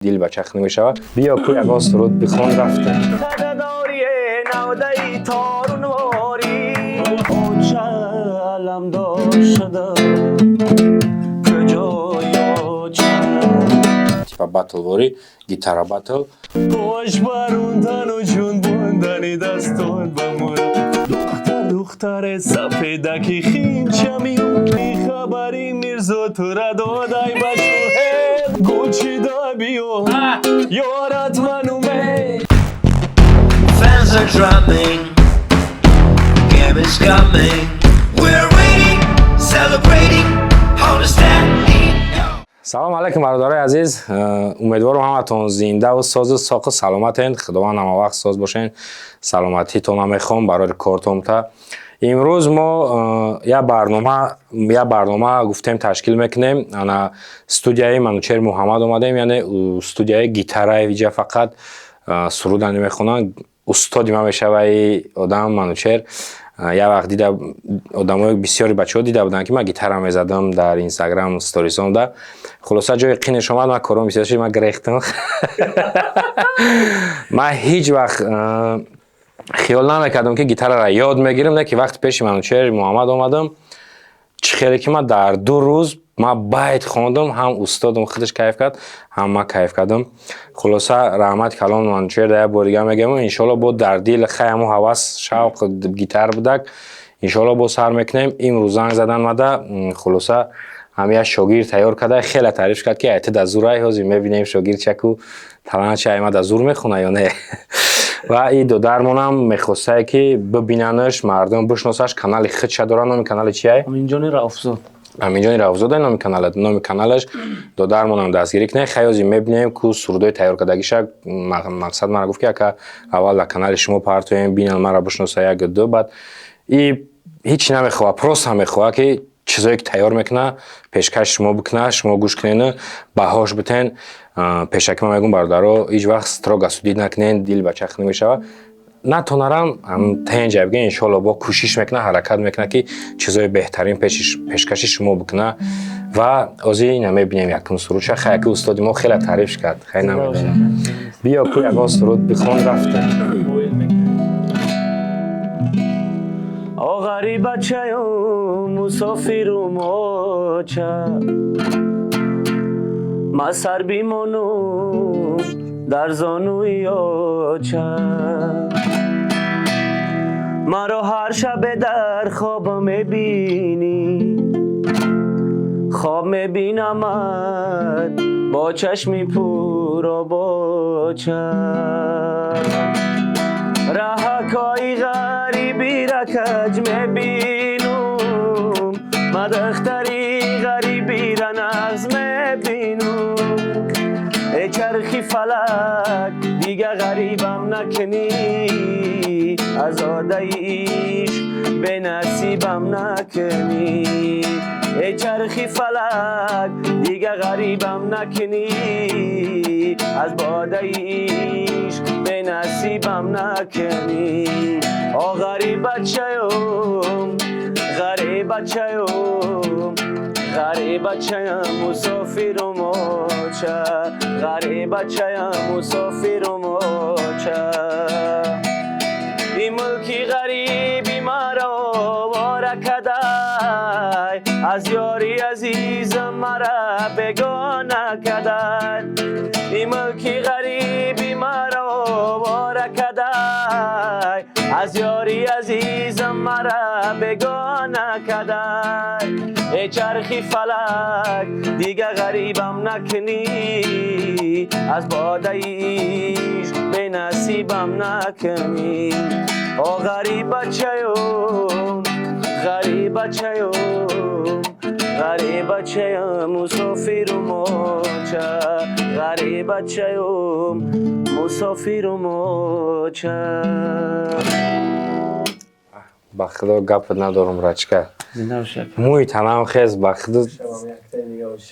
Дил ба чахт намешавад. Биё ку ягон суруд бихон, рафтем. Типа батлворӣ, гитара батл. Духтаре сафедаки хинчамиюм, хабари Мирзо тура додай ба шӯҳед, гулчида биё, ёрат мануме. Fans are drumming, game is coming. We're waiting, celebrating, on the Stanley. Салом алайкум, бародарои азиз. Умедворам, ҳаматон зиндаву созу соқу саломатен. Худованд ҳама вақт соз бошен. Саломатитона мехоҳам барои кортонта. Имрӯз мо як барнома гуфтем, ташкил мекунем. Ана студияи Манучер Муҳаммад омадем, яъне студияи гитараи виҷа, фақат суруда намехонанд. Устоди ман мешаваи одам Манучер. Як вақт дида, одамои бисёри, бачаҳо дида буданд, ки ман гитара мезадам дар Инстаграм сторисонда. Хулоса, ҷои қинеш омад, ман кором бисёр шуд, ман гирехтам. Ман ҳеҷ вақт хиёл намекардам, ки гитараро ёд мегирам, не ки вақти пеши Манучери Муҳаммад омадам, чӣ хеле ки ман дар 2 рӯз ман байт хондам, ҳам устодам худаш кайф кард, ҳам ман кайф кардам. Хулоса, раҳмати калон Манучер да як бор дига мегӯям. Иншоалло, бо дар дил хай ҳамун ҳавас, шавқ гитар будак, иншоалло, боз сар мекунем. Имрӯз занг задан мада. Хулоса, ҳам як шогирд тайёр карда, хеле таъриф кард, ки айта да зурай. Ҳозир мебинем шогирдчаку талантча айма да зур мехона ё не. Ва и додармонам мехостае, ки бибинанаш, мардум бишносаш. Канали худша дора. Номи канали чиай? Аминҷони Рауфзод. Аминҷони Равзода номи каналат, номи каналаш. Додармонам дастгирӣ кунед. Хаёзи мебинем ку сурудои тайёр кардагиша. Мақсад мара гуфт, ки ака, аввал дар канали шумо партоем, бинан, мара бишноса, як ду. Баъд и ҳеҷ намехоҳад, просто мехоҳад, ки чизое ки тайёр мекуна, пешкаши шумо бикуна, шумо гӯш кунену баҳош битен. Пешакӣ ман мегӯм, бародаро, ҳеҷ вақт строго судить накунен, дил ба чахт намешавад. Натонарам тенҷа бигӯ, иншоалло, бо кӯшиш мекуна, ҳаракат мекуна, ки чизои беҳтарин пешкаши шумо бикуна. Ва ҳозир ина мебинем якум сурудша. Хай, ки устоди мо хеле таъриф кард, хай, намедонам. Биё ку ягон суруд бихон, рафтем. Оғари бачаём, мусофирум, оча, ма сар бимонум дар зонуи оча. Маро ҳар шабе дар хоб мебинӣ, хоб мебинамад бо чашми пуробоча. Раҳакҳои ғарибира каҷ мебинум, ма духтари ғарибира нағз мебинум. Э чархи фалак, дига ғарибам накунӣ, аз одаи ишқ бенасибам накунӣ. Э чархи фалак, дига ғарибам накунӣ, аз бодаи ишқ бенасибам накунӣ. О ғарибачаём, ғарибачаём, ғарибачаям, мусофирум, оча, ғарибачаям, мусофирум, оча. И мулки ғариби маро овора кадай, аз ёри азизам мара бегона кадай. И мулки ғариби маро овора кадай, аз ёри азизам мара бегона кадай. Э чархи фалак, дига ғарибам накунӣ, аз бодаи ишқ бенасибам накунӣ. О ғарибачаём, ғарибачаём, ғарибачаям, мусофирум, оча, ғарибачаём, мусофирум, оча. Ба худо, гапат надорам, рачка. Мӯи танам хез, ба худо,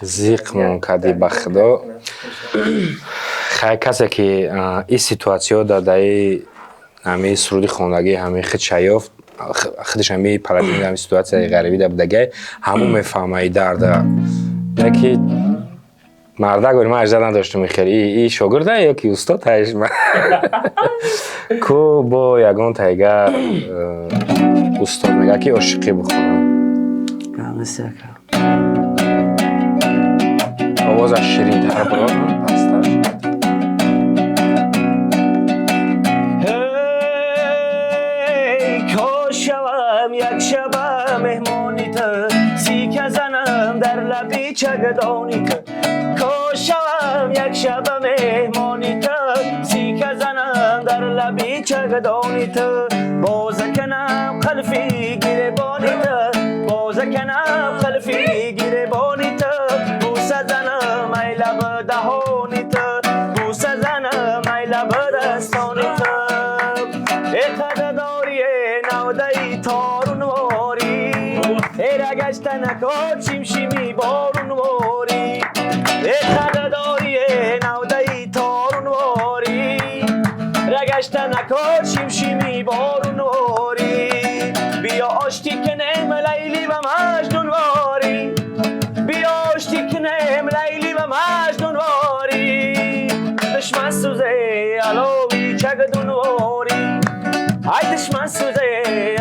зиқ мон кардӣ, ба худо. Хай, касе ки ин ситуатсиё дар даи ҳамин суруди хондагӣ, ҳамин худша ёфт, худаш ҳамин положение, ҳамин ситуатсияи ғарибӣ дар будагай, ҳамон мефаҳма и дарда. Не ки Мардак бори ман ажда надоштум, хеле и шогирда ё ки устод таиш ку бо ягон тайга устод мега ки ошиқӣ бихонам. Овозаш ширинтар буд, пасттар. Кош шавам як шаба меҳмони ту, сика занам дар лаби чагдони ту. Кош шавам як шаба меҳмони ту, сика занам дар лаби чагдони ту. Боза канам қалфи гиребони ту, боза канам қалфи гиребони ту. Бӯса занам ай лаб даҳони ту, бӯса занам ай лаб дастони ту. Э қаддорие навдаи торунворӣ, эра гашта накор шимшими борунворӣ. Э қаддорие навдаи торунворӣ, рагашта накор шимшими борунворӣ. Биё оштӣ кунем Лайли ва Маҷнунворӣ, биё оштӣ кунем Лайли ва Маҷнунворӣ. Душман сӯзе алови чагдунворӣ, ай душман сӯзе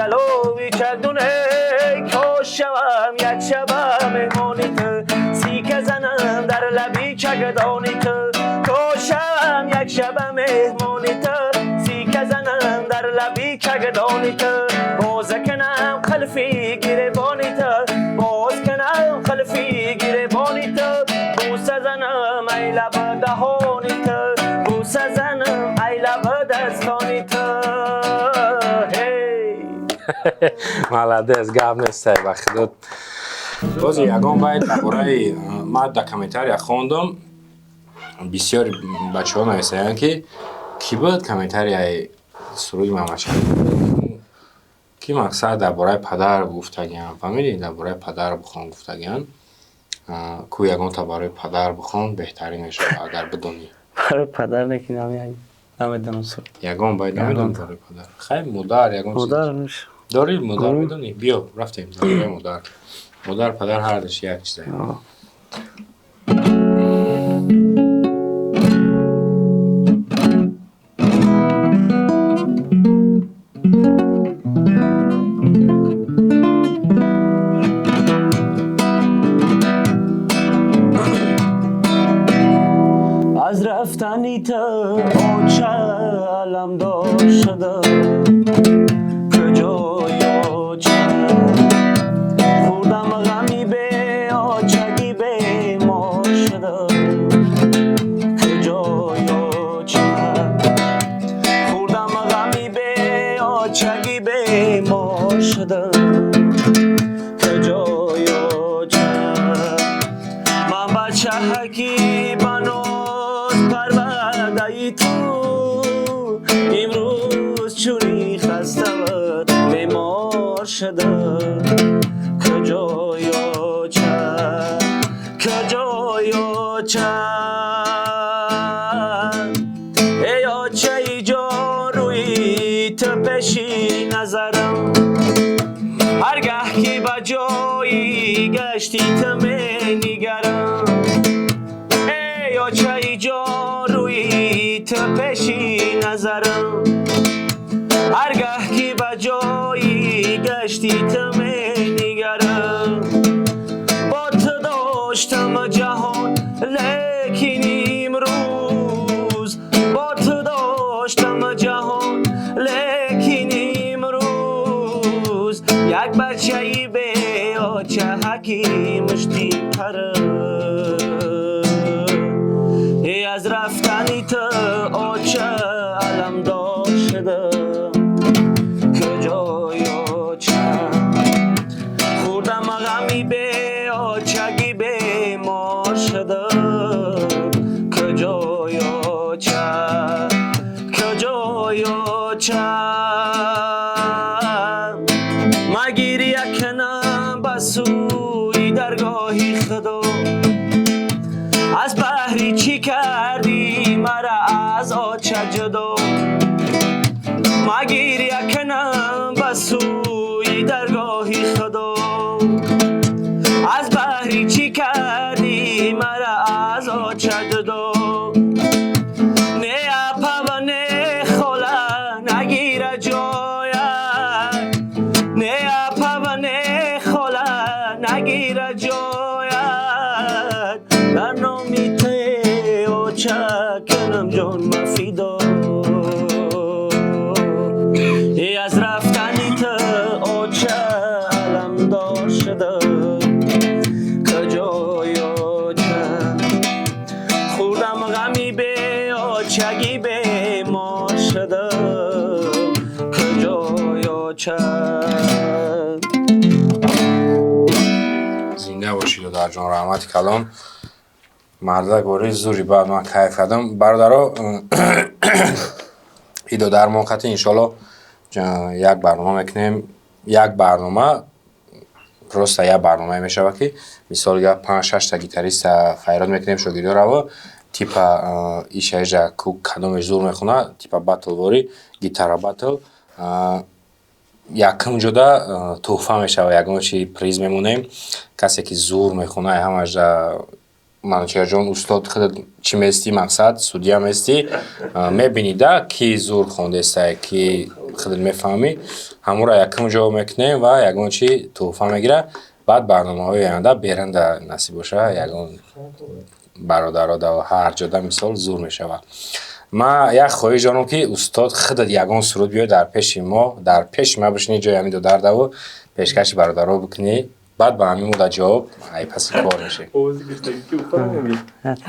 алови чагдуне. Кош шавам як шаба меҳмони ту, сика занам дар лаби чагдони ту. Кош шавам як шаба меҳмони ту, сика занам дар лаби чагдони ту. Боза канам қалфи гиребони ту, боз канам қалфи гиребони ту. Бӯса занам ай лаб даҳони ту, бӯса занам ай лаб дастони ту. Молодец, гап нестай, ба худо. Бози ягон байт дар бораи ман дар комментария хондам, бисёр бачаҳо нависаянд ки кӣ буд комментарияи суруди Мамадшариф, ки мақсад дар бораи падар гуфтагиан, фаҳмидӣ, дар бораи падар бихон гуфтагиан. Ку ягонта барои падар бихон, беҳтарин мешавад, агар бидонӣ. Барои падар некинам, намедонам суруд. Ягон байт намедонӣ барои падар? Хай, модар ягон чиз. Модар меш. Дорӣ модар медонӣ? Биё, рафтем дар бораи модар. Модар, падар ҳардуш як чизе. Аз рафтани ту оча аламдор шудам, куҷои оча хӯрдам ғами беочагӣ бемор шудам, куҷои оча хӯрдам ғами беочагӣ бемор шудам, куҷои оча ман бачаҳаки ба ноз парвардаи ту, имрӯз чунин хаставу бемор шудам, куҷои оча, куҷои оча. Эй очаи ҷон, рӯи ту пеши назарам, ҳар гаҳ ки ба ҷои гашти ту менигарам. Эй очаи ҷон, рӯи ту пеши назарам, ҳар гаҳ ки ба ҷои гашти ту менигарам. Бо ту доштам ҷаҳон, лекин имрӯз, бо ту доштам ҷаҳон, лекин имрӯз як бачаи беочаҳаки мушти парам. Эй аз рафтани ту оча аламдор шудам, куҷои оча хӯрдам ғами беочагӣ бемор шудам, куҷои оча, куҷои оча. Ма гиря кунам ба сӯи даргоҳи худо, аз баҳри чӣ кардӣ мара аз оча ҷудо. Ма гиря кунам ба сӯи даргоҳи худо, аз баҳри чӣ кардӣ мара аз оча оча кунам ҷон ма фидо. Аз рафтани ту оча аламдор шудам, куҷой оча? Хӯрдам ғами беочагӣ, бемор шудам, куҷой оча? Зинда бошӣ, додарҷон, раҳмати калон. Мардак бори зури, баъд ман кайф кардам. Бародаро, и додармон қати иншоалло як барнома мекунем. Як барнома, просто як барномае мешавад, ки мисол гап, панҷ шашта гитариста файрод мекунем, шогирдораво, типа иша иҷа кадомеш зур мехона, типа батлворӣ, гитара батл. Якум ҷода тӯҳфа мешава, ягон чи приз мемонем. Касе ки зур мехона, ҳамаша. Манучеҳрҷон, устод, худат чӣ местӣ, мақсад судья местӣ, мебинӣ да, ки зур хондестай, ки худат мефаҳмӣ, ҳамура якум ҷо мекунем ва ягон чи тӯҳфа мегирад. Баъд барномаҳои оянда беранда насиб боша, ягон бародаро да ҳар ҷода мисол зур мешавад. Ман як хоҳиш дорам, ки устод, худат ягон суруд биёй, дар пеши мо, дар пеши ман бишинӣ, ҷои ҳамин додардаву пешкаши бародаро бикунӣ. Баъд ба ҳамин муддат ҷавоб ай паси кор мешем,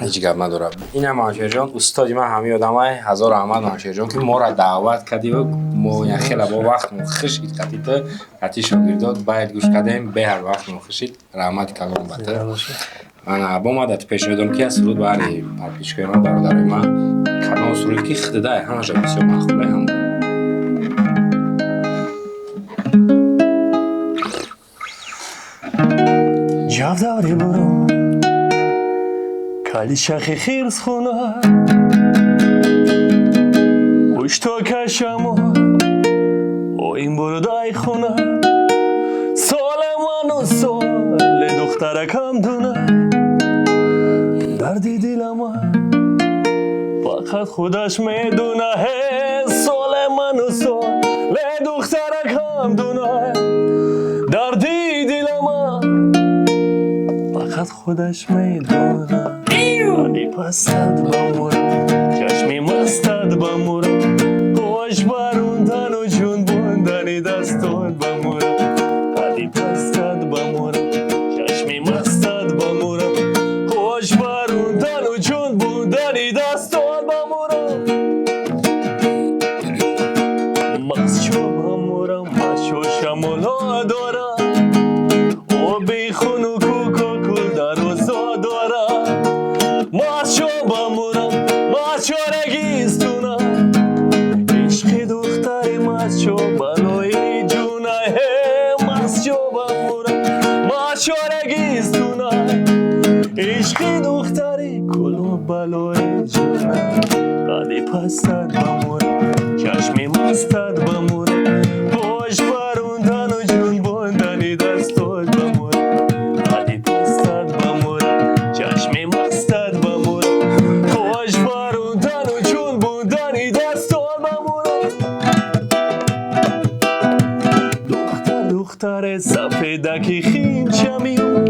ҳеҷ гап надорад. Инам Манучеҳрҷон, устоди ман, ҳамин одамай. Ҳазор раҳмат, Манучеҳрҷон, ки моро даъват кардиву мо хеле бо вақтмо хушид. Қатиту қати шогирдот байд гӯш кардем, беҳар вақтмо хушид. Раҳмати калон ба ту. Ана бо ма дат пешниҳод дорам, ки аз суруд баҳри подписчикои ман, бародарои ман, кадом суруд ки худидай ҳамаша бисёр маъқулай, ҳамон. Ҷавдари бурум кали шахи хирс хуна, пушто кашамо оин бурудай хуна, соли ману соли духтаракам дуна, дарди дилама фақат худаш медуна. Ҳе, соли ману соли духтаракам дуна, дарди дилама фақат худаш медуна. Қади пастат бамурам, чашми мастат бамурам, хош барундану ҷун бундани дастот бамурам. Қади пастат бамурам, чашми мастат бамурам, хош барундану ҷун бундани дастот бамурам. Масчо бамурам, масчо шамоло дорам, оби хунуку кокул дарозо дорам. Масчо бамурам, масчо регистуна, ишқи духтари масчо балои ҷуна. Ҳе, масчо бамурам, масчо регистуна, ишқи духтари кулу балои ҷуна. Қади пастат бамурам, чашми мастат бамурам, бош барундану ҷун бундани дастот бамурам. Қади пастат бамурам, чашми мастат бамурам, хош барундану ҷун бундани дастот бамурам. Духтар, духтаре сафедаки хинча миён,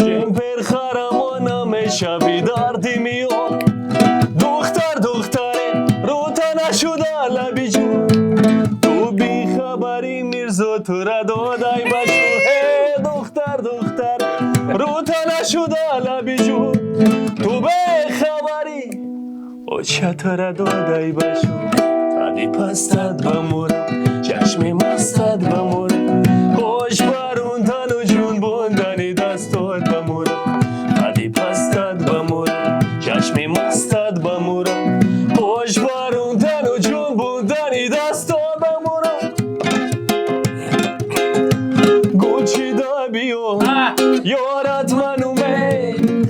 жемпер харамо намешави дарди миён. Духтар, духтаре рута нашуда лаби ҷун, ту бихабари мирзо тура додай ба шу. Ҳе, духтар, духтар рута нашуда лаби ҷун, ту бехабари оча тура додай ба шу. Қади пастат бамурам, чашми мастат бамурам, хош барундану ҷун бундани дастот бамурам. Қади пастат бамурам, чашми мастат бамурам, хош барундану ҷун бундани дастот бамурам. Гулчида биё, ёрат мануме,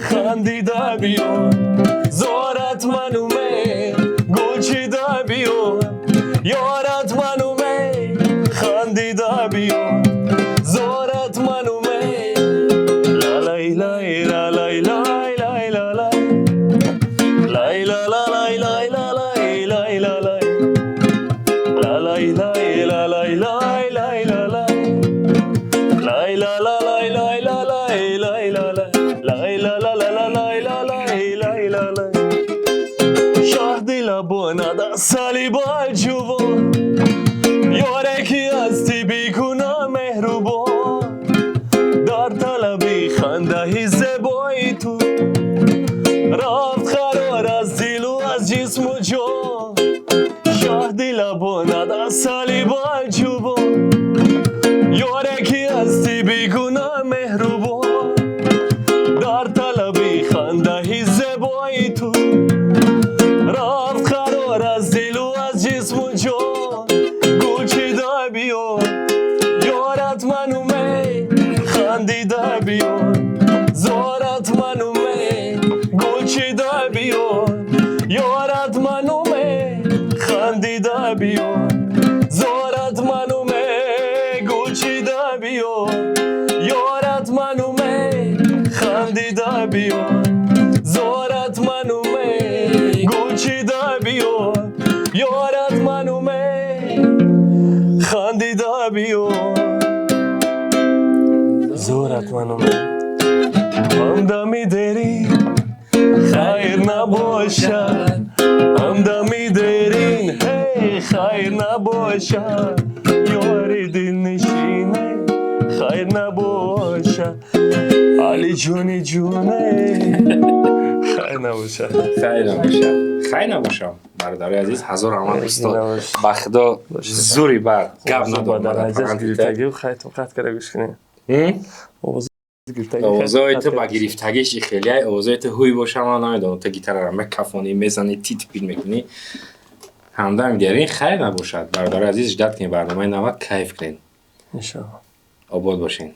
хандида биё, зорат мануме. Гулчида биё, ёрат мануме, хандида биё, зорат мануме. Лалай лай лалай лай лай лалай лай лалай лай лалай лай лалай лалай лай лалай лай лай лалай лай лалай лай лалай лай лалай лай лалай лалай лалай лай лалай. Шаҳди лабонат, асали балҷувон, ёре ки ҳасти бигуна меҳрубон, дар талаби хандаи зебои ту рафт қарор аз дилу аз ҷисму ҷон. Шаҳди лабонат, асали балҷувон, ёре ки ҳасти бигуна меҳрубон, дар талаби хандаи зебои ту рафт қарор аз дилу аз ҷисму ҷон. Гул чида биё, ёрат ману, механдида биё, зорат ману, гул чида биё, ёрат ману, механдида биё, зорат ману, гул чида биё, ёрат ману, механдида биё, зорат ману, гул чида биё, ёрат ману, механдида биё, зорат ману. Ҳамдами дерин хайр набошад, ҳамдами дерин, ҳей, хайр набошад, ёри дилнишине, хайр набошад, Алиҷони ҷоне, хайр набошад. Хайр набошад, хайр набошам. Бародари азиз, ҳазор раҳмат, устод, ба худо зури бар гап надорам. Гирифтагӣ хай тоқат кара гӯш кунем. Овозои ту ба гирифтагиш хеле, овозои ту ҳуй боша, ман намедонам, ту гитараро мекафонӣ, мезанӣ, тит пит мекунӣ. Ҳамдам дерин хайр набошад. Бародари азиз, ждать кунед барномаи навад, кайф кунед. Иншоалло. Обод бошед.